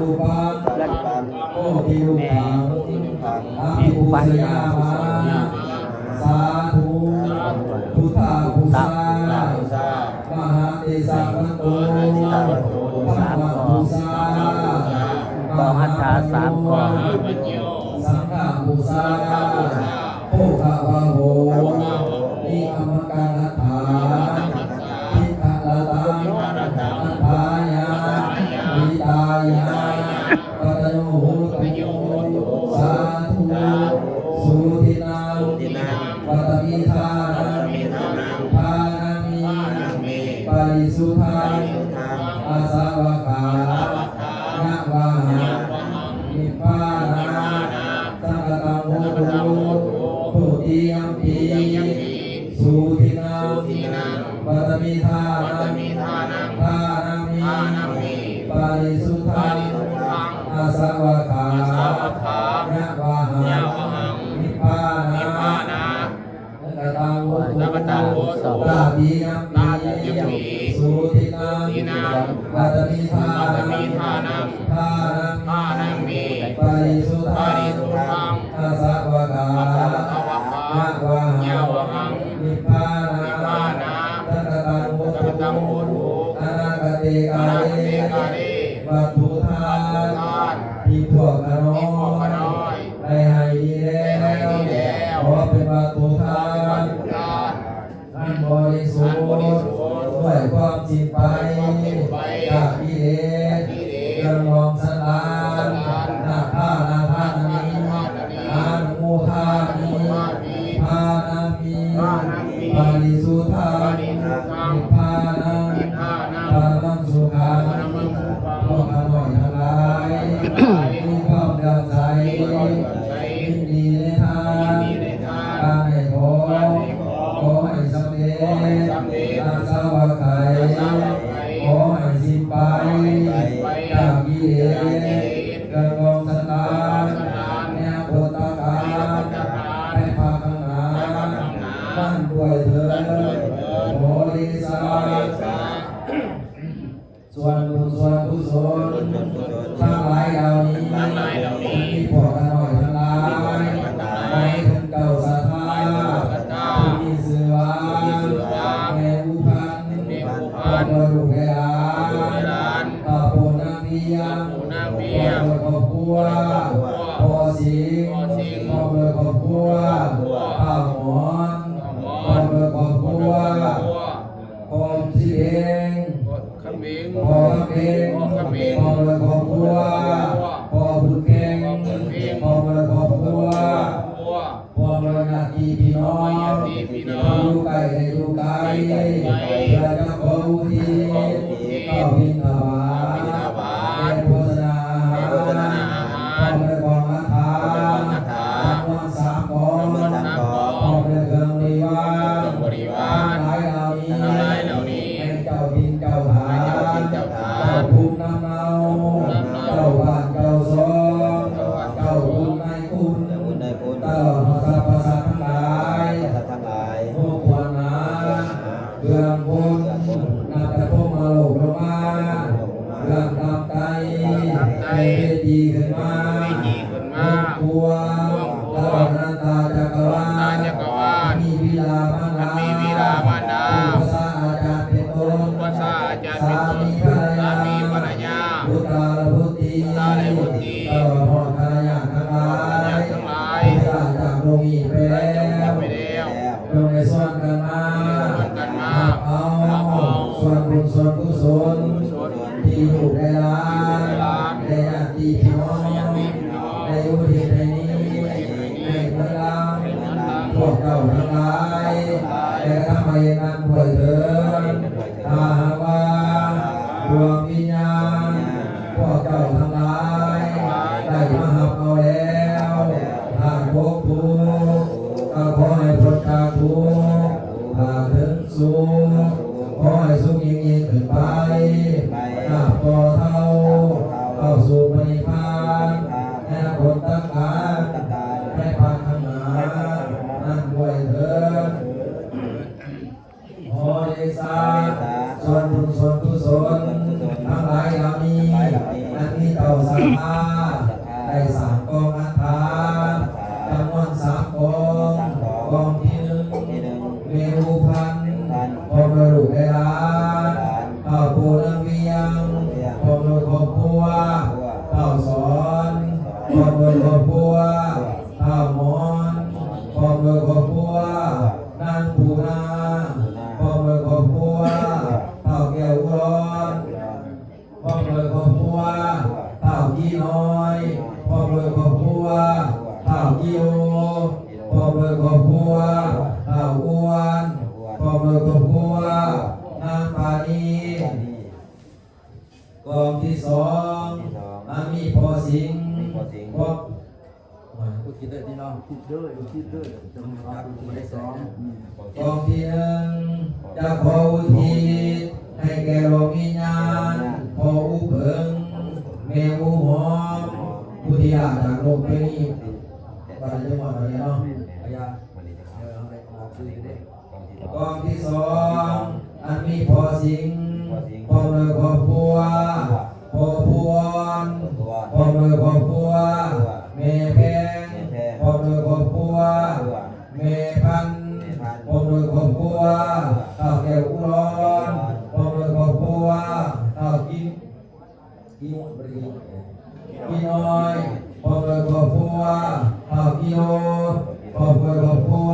ຮູປັງ ແລະ ໂພທິລຸກຂັງ ອະພິປູຊະຍາມະ ສາທຸ ພຸດທະບູຊາ ມະຫາເຕຊະວັດຖຸ ທຳມະບູຊາ ມະຫາປະໂຍ ສັງຄະບູຊາ ໂພຄະວາໂຫ ນິກຳມະການຮັດຖາ ທິກຂະຣະຕັງ ອັດຖາຍະ ຫິຕາຍະ ປັດຕະໂຍໂຫຕຸ ສາທຸ ສຸທິນັງ ວັດຕະມິທານັງ ທານາມິ ປະລິສຸດທັງ ອາສະວະຄາ ຍະວະຫັງ ນິບພານາ ສັງຄະຕັງໂຫຕຸ ທຸຕິຍຳປິ ສຸທິນັງ ວັດຕະມິທານັງ ທານາມິ ປະລິສຸດທັງ ອາສະວະຄາ ຍະວະຫັງ ນິບພານາ ສັງຄະຕັງໂຫຕຸ ຕະຕິຍຳປິ ສຸທິນັງ ວັດຕະມິທານັງ ທານາມິ ປະລິສຸດທັງ ອາສະວະຄາ ຍະວະຫັງ ນິບພານາ ສັງຄະຕັງໂຫຕຸ ອະນາກະເຕກາເລ ວັດຖຸທານ ທີ່ພວກຂ້ານ້ອຍ ໄດ້ໃຫ້ດີແລ້ວ ຂໍເປັນວັດຖຸທານ ອັນບໍລິສຸດ ດ້ວຍຄວາມສິ້ນໄປ ຈາກກິເລດ ເຄື່ອງມອງສັນດານ ນາທານາທານາມິ ອະນຸໂມທາມິ ພານາມິ ປະລິສຸດທັງ ນິບພານັງ ປະລະມັງສຸຂັງ ພວກຂ້ານ້ອຍທັງຫຼາຍ ມີຄວາມເຫຼື້ອມໃສ ຍິນດີໃນທານ ການໃຫ້ຂອງ ຂໍໃຫ້ສຳເລັດ ອາສະວະໄຂ ຂໍໃຫ້ສິ້ນໄປ ຈາກກິເລດ ເຄື່ອງມອງສັນດານ ໃນອະກົດຕະການ ໃນພາກຂ້າງໜ້າ ນັ້ນດ້ວຍເທີ້ນ ຂໍເດຊະ. ສ່ວນບຸນສ່ວນກຸສົນ ທັງຫຼາຍເຫຼົ່ານີ້ ທີ່ພວກຂ້ານ້ອຍທັງຫຼາຍ ໝາຍເຖິງເຈົ້າສັດທາ ຜູ້ມີຊື່ວ່າ ແມ່ອຸພັນ ພ້ອມດ້ວຍລູກແລະຫຼານ ປ້າໂປນາງພຽງ ພ້ອມດ້ວຍຄອບຄົວ ພໍ່ສິງ ພ້ອມດ້ວຍຄອບຄົວ ປ້າໝອນ ພ້ອມດ້ວຍຄອບຄົວ ພໍ່ສິເອງ ຄຳເອງ ພໍ່ຄຳເອງ ພໍ່ຄຳເອງ ພ້ອມດ້ວຍຄອບຄົວ ພໍ່ບຸນເພັງ ພໍ່ບຸນເພັງ ພ້ອມດ້ວຍຄອບຄົວ ຄອບຄົວ ພ້ອມດ້ວຍຍາດຕິພີ່ນ້ອງ ຍາດຕິພີ່ນ້ອງ ຢູ່ໃກ້ແລະຢູ່ໄກ ໃກ້ແລະຢູ່ໄກ ເພື່ອຈະຂໍອຸທິດ ຂໍອຸທິດ ເຂົ້າບິນທະບາດ ເຂົ້າບິນທະບາດ ແດ່ໂພຊະນາອາຫານ ແດ່ໂພຊະນາອາຫານ ພ້ອມດ້ວຍກອງອັດຖາ ພ້ອມດ້ວຍກອງອັດຖາ ຈຳນວນສາມກອງ ຈຳນວນສາມກອງ ພ້ອມດ້ວຍເຄື່ອງບໍລິວານ ເຄື່ອງບໍລິວານ ທັງຫຼາຍເຫຼົ່ານີ້ ທັງຫຼາຍເຫຼົ່ານີ້ ໃຫ້ເຈົ້າຖິ່ນເຈົ້າຖານ ໃຫ້ເຈົ້າຖິ່ນເຈົ້າຖານ ເຈົ້າພູມນຳເນົາ ເຈົ້າພູມນຳເນົາ ເຈົ້າບ້ານເຈົ້າຊ່ອງ ເຈົ້າບ້ານເຈົ້າຊ່ອງ ເຈົ້າບຸນນາຍຄຸນ ເຈົ້າບຸນນາຍຄຸນ ຕະຫຼອດຮອດສັບພະສັດທັງຫຼາຍ ສັບພະສັດທັງຫຼາຍ ຫົວຂວັນຫາ ເບື້ອງບົນ ເບື້ອງບົນ ນັບແຕ່ພົມມະໂລກລົງມາ ເບື້ອງຕ່ຳໃຕ້ ເວທີຂຶ້ນມາ ເວທີຂຶ້ນມາ ວົງກົວ ວົງກົວ ຕະຫຼອດອະນັນຕາຈັກກະວານ ອະນັນຕາຈັກກະວານ ມີບິດາມານດາ ມີບິດາມານດາ ອຸປັດຊາອາຈານເປັນຕົ້ນ ອຸປັດຊາອາຈານເປັນຕົ້ນ ສາມີພັນລະຍາ ສາມີພັນລະຍາ ບຸດຕາລະບຸດຕີ ບຸດຕາລະບຸດຕີ ຕະຫຼອດຮອດຄະນະຍາດທັງຫຼາຍ ຄະນະຍາດທັງຫຼາຍ ທີ່ລາຈາກໂລກນີ້ໄປແລ້ວ ໄປແລ້ວ ຈົ່ງໄດ້ຊວນກັນມາ ຊວນກັນມາ ຮັບເອົາ ຮັບເອົາ ສ່ວນບຸນສ່ວນກຸສົນ ທີ່ລູກແລະຫຼານ ແລະຍາດຕິພີ່ນ້ອງ ໄດ້ອຸທິດໃຫ້ນີ້ ໃຫ້ເໝືອນລຳ ພວກເຈົ້າທັງຫຼາຍ ແລະກະທຳໃຫ້ນັ້ນດ້ວຍເທີ້ນ. ຖ້າຫາກວ່າດວງວິນຍານ ພວກເຈົ້າທັງຫຼາຍ ໄດ້ມາຮັບເອົາແລ້ວ ຖ້າຕົກທຸກ ກໍຂໍໃຫ້ພົ້ນຈາກທຸກ ຖ້າເຖິງສຸກ ຂໍໃຫ້ສຸກຍິ່ງໆຂຶ້ນໄປ ຕາບຕໍ່ເທົ່າ ເຂົ້າສູ່ພະນິບພານ ໃນອະກົດຕະການ ໃນພາກຂ້າງໜ້າ ນັ້ນດ້ວຍເທີ້ນ. ຂໍເດຊະ ສ່ວນບຸນສ່ວນກຸສົນ ທັງຫຼາຍເຫຼົ່ານີ້ ອັນມີເຈົ້າສັດ ຫຼານ ເຖົ້າປູນາງວຽງ ພ້ອມດ້ວຍຄອບຄົວ ທ້າວສອນ ພ້ອມດ້ວຍຄອບຄົວ ທ້າວໝອນ ພ້ອມດ້ວຍຄອບຄົວ ນາງປູນາ ພ້ອມດ້ວຍຄອບຄົວ ທ້າວແກ້ວອຸດອນ ພ້ອມດ້ວຍຄອບຄົວ ທ້າວກີນ້ອຍ ພ້ອມດ້ວຍຄອບຄົວ ທ້າວກີໂອ ພ້ອມດ້ວຍຄອບຄົວ ທ້າວອ້ວນ ພ້ອມດ້ວຍຄອບຄົວ ນາງປານີ. ກອງທີສອງ ອັນມີພໍ່ສິງ ມີພໍ່ສິງ ພ້ອມ ໂອ້ຍ ຄິດເລີຍນີ້ເນາະ ຄິດເລີຍ ຄິດເລີຍ ຈະມາເອົາຜູ້ທີສອງ ອືມ ກອງທີໜຶ່ງ ຈະຂໍອຸທິດໃຫ້ແກ່ດວງວິນຍານ ພໍ່ອູເຜິງ ແມ່ອູຫອມ ຜູ້ທີ່ລາຈາກໂລກໄປນີ້ ວ່າຈະໝົດແລ້ວເນາະ ອາຍາ ເອີ ເອົາໄປອອກຊື່ເດ້. ກອງທີສອງ ອັນມີພໍ່ສິງ ພ້ອມດ້ວຍຄອບຄົວ ພໍ່ພູອອນ ພ້ອມດ້ວຍຄອບຄົວ ແມ່ແພງ ພ້ອມດ້ວຍຄອບຄົວ ແມ່ພັນ ພ້ອມດ້ວຍຄອບຄົວ ທ້າວແກ້ວອຸດອນ ພ້ອມດ້ວຍຄອບຄົວ ທ້າວກິນ ອີໂນດບໍ່ໄດ້ອີໂນດ ອີນ້ອຍ ພ້ອມດ້ວຍຄອບຄົວ ທ້າວກິໂລ ພ້ອມດ້ວຍຄອບຄົວ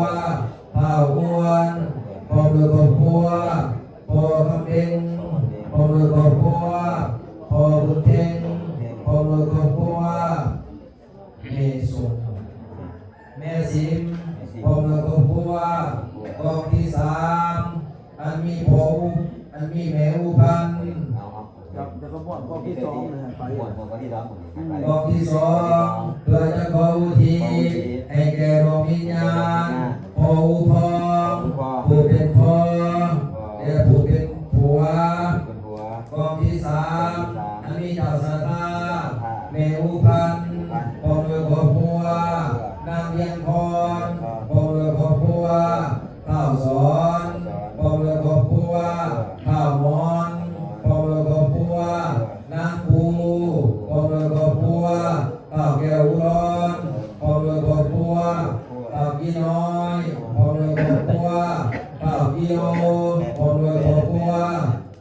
ທ້າວອ້ວນ ພ້ອມດ້ວຍຄອບຄົວ ພໍ່ຄຳເພັງ ພ້ອມດ້ວຍຄອບຄົວ ພໍ່ບຸນເພັງ ພ້ອມດ້ວຍຄອບຄົວ ແມ່ສົມ ແມ່ສິມ ພ້ອມດ້ວຍຄອບຄົວ ກອງທີສາມ ອັນມີພໍ່ອູ ອັນມີແມ່ອູພັນ ເອົາ ເອົາ ແລ້ວກໍມ່ວນກອງທີສອງເລີຍ ໄປ ມ່ວນ ມ່ວນກອງທີສອງ ອືມ ກອງທີສອງ ເພື່ອຈະຂໍອຸທິດໃຫ້ແກ່ດວງວິນຍານ ພໍ່ອູພອງ ຜູ້ເປັນພໍ່ ແລະ ຜູ້ເປັນຜົວ ເປັນຜົວ ກອງທີສາມ ອັນມີເຈົ້າສັດທາ ແມ່ອູພັນ ພ້ອມດ້ວຍຄອບຄົວ ນາງວຽງພອນ ພ້ອມດ້ວຍຄອບຄົວ ທ້າວສອນ ພ້ອມດ້ວຍຄອບຄົວ ທ້າວໝອນ ພ້ອມດ້ວຍຄອບຄົວ ນາງປູ ພ້ອມດ້ວຍຄອບຄົວ ທ້າວແກ້ວອຸດອນ ພ້ອມດ້ວຍຄອບຄົວ ທ້າວກີນ້ອຍ ພ້ອມດ້ວຍຄອບຄົວ ທ້າວກີໂອ ພ້ອມດ້ວຍຄອບຄົວ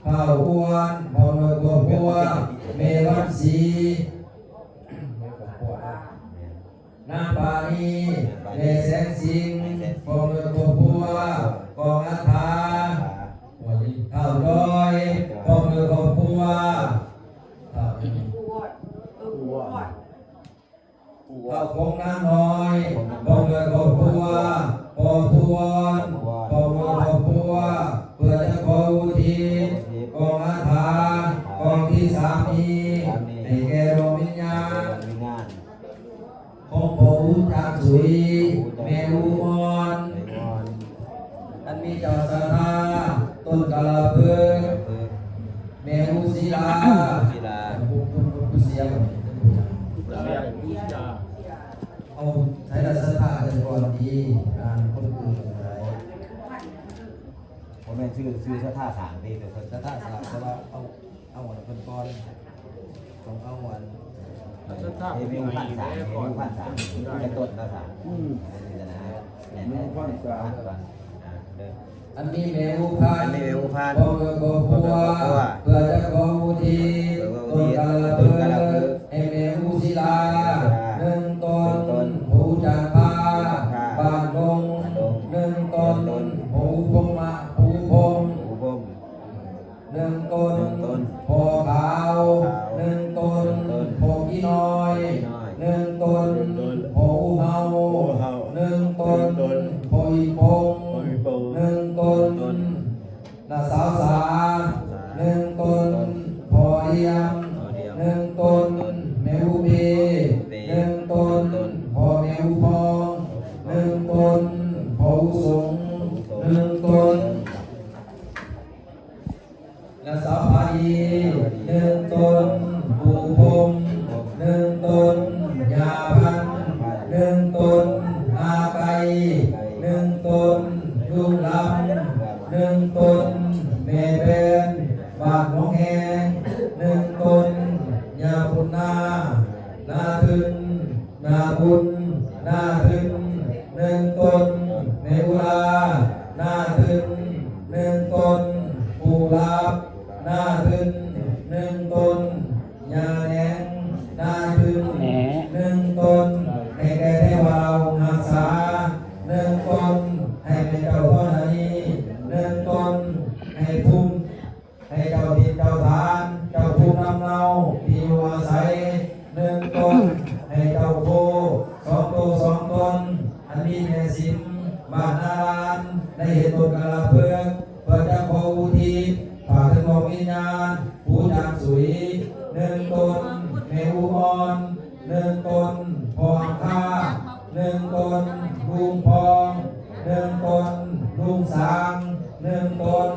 ທ້າວອ້ວນ ພ້ອມດ້ວຍຄອບຄົວ ແມ່ວັນສີ ນາງປານີ ແມ່ແສງສິງ ພ້ອມດ້ວຍຄອບຄົວ ກອງອັດຖາ ທ້າວຈອຍ ພ້ອມດ້ວຍຄອບຄົວ ທ້າວ ທ້າວຄົງນາງນ້ອຍ ພ້ອມດ້ວຍຄອບຄົວ ພໍ່ພວນ ພ້ອມດ້ວຍຄອບຄົວ ເພື່ອຈະຂໍອຸທິດກອງອັດຖາ ກອງທີສາມນີ້ ໃຫ້ແກ່ດວງວິນຍານ ຂອງພໍ່ອູຈານສຸຍ ແມ່ອູອ່ອນ ອັນມີເຈົ້າສັດທາ ຕົ້ນກາລະພຶກ ແມ່ອູສີລາ ສີລາ ຜູ້ ຜູ້ ຜູ້ເສຍ ເອົາໃຊ້ລະສັດທາເພິ່ນກ່ອນດີ ອ່າ ຄົນອື່ນກໍໄດ້ ບໍ່ແມ່ນຊື່ ຊື່ສັດທາສ້າງຕິ ແຕ່ເພິ່ນສັດທາສ້າງ ແຕ່ວ່າເອົາ ເອົາອັນເພິ່ນກ່ອນ ຕ້ອງເອົາອັນ ເອີ ເຮັດເປັນພັນສາມ ເຮັດເປັນພັນສາມ ເປັນຕົ້ນລະສາມ ອືມ ແມ່ນ ແມ່ນ ພັນສາມ ອັນນີ້ແມ່ອູພານ ອັນນີ້ແມ່ອູພານ ພ້ອມດ້ວຍຄອບຄົວ ພ້ອມດ້ວຍຄອບຄົວ ເພື່ອຈະຂໍອຸທິດ ເພື່ອອຸທິດ ຕົ້ນກາລະພຶກ ຕົ້ນກາລະພຶກ ໃຫ້ແມ່ອູສີລາ ໜຶ່ງຕົ້ນ ໜຶ່ງຕົ້ນ ພໍ່ອູຈານພາ ບ້ານດົງ ບ້ານດົງ ໜຶ່ງຕົ້ນ ໜຶ່ງຕົ້ນ ພໍ່ອູພົມມະ ປູພົມ ປູພົມ ໜຶ່ງຕົ້ນ ໜຶ່ງຕົ້ນ ພໍ່ຂາວ ຂາວ ໜຶ່ງຕົ້ນ ໜຶ່ງຕົ້ນ ພໍ່ຂີ້ນ້ອຍ ຂີ້ນ້ອຍ ໜຶ່ງຕົ້ນ ໜຶ່ງຕົ້ນ ພໍ່ອູເຫົ່າ ອູເຫົ່າ ໜຶ່ງຕົ້ນ ໜຶ່ງຕົ້ນ ພໍ່ອີ່ປົງ ພໍ່ອີ່ປົງ ໜຶ່ງຕົ້ນ ໜຶ່ງຕົ້ນ ນ້າສາວສາ ໜຶ່ງຕົ້ນ ໜຶ່ງຕົ້ນ ພໍ່ລຽມ ພໍ່ລຽມ ໜຶ່ງຕົ້ນ ໜຶ່ງຕົ້ນ ແມ່ອູເປ ໜຶ່ງຕົ້ນ ໜຶ່ງຕົ້ນ ພໍ່ແມ່ອູພອງ ໜຶ່ງຕົ້ນ ພໍ່ອູສົງ ໜຶ່ງຕົ້ນ ໜຶ່ງຕົ້ນ ນາງສາວພາດີ ໜຶ່ງຕົ້ນ ປູພົມ ໜຶ່ງຕົ້ນ ຍ່າພັນ ໜຶ່ງຕົ້ນ ອາໄກ່ ໜຶ່ງຕົ້ນ ລຸງລຳ ໜຶ່ງຕົ້ນ ແມ່ແປນ ບ້ານໜອງແຮງ ໜຶ່ງຕົ້ນ ຍ່າບຸນນາ ນາທຶນ ນາບຸນ ນາທຶນ ໜຶ່ງຕົ້ນ ແມ່ອຸລາ ນາທຶນ ໜຶ່ງຕົ້ນ ປູ ໃຫ້ເຈົ້າຖິ່ນເຈົ້າຖານ ເຈົ້າພູນຳເນົາ ທີ່ຢູ່ອາໄສ ໜຶ່ງຕົນ, ໃຫ້ເຈົ້າໂຄສອງໂຕສອງຕົນ ອັນມີແມ່ສິມບ້ານນາລານ ໄດ້ເຮັດຕົ້ນກາລະພຶກ ເພື່ອຈະຂໍອຸທິດ ຝາກເຖິງດວງວິນຍານ ພູຈານສຸຍ ໜຶ່ງຕົນ, ແມ່ອູອ່ອນ ໜຶ່ງຕົນ, ພໍ່ອາຄາ ໜຶ່ງຕົນ, ລຸງພອງ ໜຶ່ງຕົນ, ລຸງສາງ ໜຶ່ງຕົນ,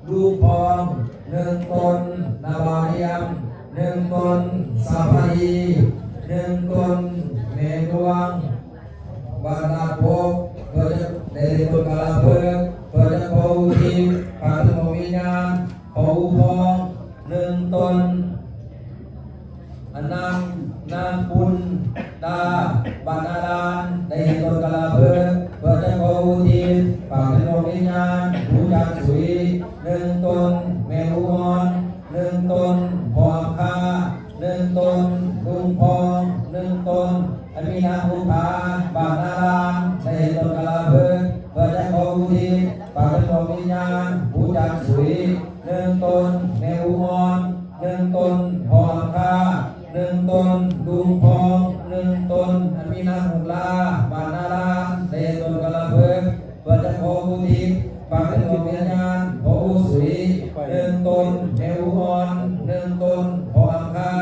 ລຸງພອງ ໜຶ່ງຕົນ, ນາບ່າວລຽມ ໜຶ່ງຕົນ, ສາວພາດີ ໜຶ່ງຕົນ, ແມ່ດວງ ບ້ານລາດປົກ ເພື່ອຈະໄດ້ເຮັດຕົ້ນກາລະພຶກ ເພື່ອຈະຂໍອຸທິດ ຝາກເຖິງດວງວິນຍານ ພໍ່ອູ່ພອງ ໜຶ່ງຕົນ, ອັນນາງ ນາງປຸນດາ ບ້ານນາລານ ໄດ້ເຮັດຕົ້ນກາລະພຶກ ເພື່ອຈະຂໍອຸທິດ ຝາກເຖິງດວງວິນຍານ ພູຈານສຸຍ ໜຶ່ງຕົນ, ແມ່ອຸອ່ອນ ໜຶ່ງຕົນ, ພໍ່ອາຄາ ໜຶ່ງຕົນ, ລຸງພອງ ໜຶ່ງຕົນ, ອັນມີນາງບຸບຜາ ບ້ານນາລານ ໄດ້ເຮັດຕົ້ນກາລະພຶກ ເພື່ອຈະຂໍອຸທິດ ຝາກເຖິງດວງວິນຍານ ພູຈານສຸຍ ໜຶ່ງຕົນ, ແມ່ອຸອ່ອນ ໜຶ່ງຕົນ, ພໍ່ອາຄາ ໜຶ່ງຕົນ, ລຸງພອງ ໜຶ່ງຕົນ, ອັນມີນາງມຸກລາ ບ້ານນາລານ ໄດ້ເຮັດຕົ້ນກາລະພຶກ ເພື່ອຈະຂໍອຸທິດ ຝາກເຖິງດວງວິນຍານ ພໍ່ອູ່ສຸຍ ໜຶ່ງຕົນ, ແມ່ອູອ່ອນ ໜຶ່ງຕົນ, ພໍ່ອາຄາ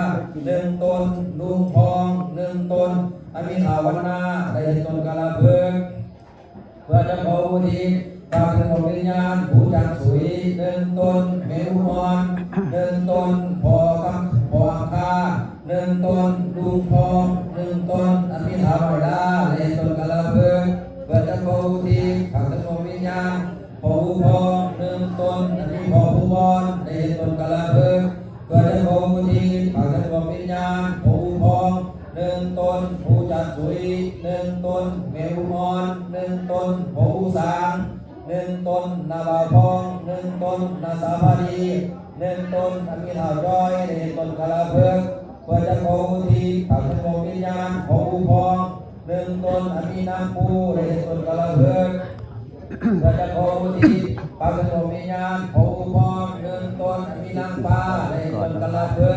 ໜຶ່ງຕົນ, ລຸງພອງ ໜຶ່ງຕົນ, ອັນມີທ້າວວັນນາ ໄດ້ເຮັດຕົ້ນກາລະພຶກ ເພື່ອຈະຂໍອຸທິດ ຝາກເຖິງດວງວິນຍານ ພູຈານສຸຍ ໜຶ່ງຕົນ, ແມ່ອຸອ່ອນ ໜຶ່ງຕົນ, ພໍ່ຄຳ ພໍ່ອາຄາ ໜຶ່ງຕົນ, ລຸງພອງ ໜຶ່ງຕົນ, ອັນມີທ້າວນ້ອຍລາ ໄດ້ເຮັດຕົ້ນກາລະພຶກ ເພື່ອຈະຂໍອຸທິດ ຝາກເຖິງດວງວິນຍານ ພໍ່ອູ່ພອງ ໜຶ່ງຕົນ, ອັນມີພໍ່ພູບອນ ໄດ້ເຮັດຕົ້ນກາລະພຶກ ເພື່ອຈະຂໍອຸທິດ ຝາກເຖິງດວງວິນຍານ ພໍ່ອູ່ພອງ ໜຶ່ງຕົນ, ພູຈານສຸຍ ໜຶ່ງຕົນ, ແມ່ອູອ່ອນ ໜຶ່ງຕົນ, ພໍ່ອູ່ສາງ ໜຶ່ງຕົນ, ນ້າບ່າວພອງ ໜຶ່ງຕົນ, ນ້າສາວພາດີ ໜຶ່ງຕົນ, ອັນມີທ້າວຈ້ອຍ ໄດ້ເຮັດຕົ້ນກາລະພຶກ ເພື່ອຈະຂໍອຸທິດ ຝາກເຖິງດວງວິນຍານ ພໍ່ອູ່ພອງ ໜຶ່ງຕົນ, ອັນມີນາງປູ ໄດ້ເຮັດຕົ້ນກາລະພຶກ ເພື່ອຈະຂໍອຸທິດ ຝາກເຖິງດວງວິນຍານ ພໍ່ອູ່ພອງ ໜຶ່ງຕົນ, ອັນມີນາງປາ ໄດ້ເຮັດຕົ້ນກາລະພຶກ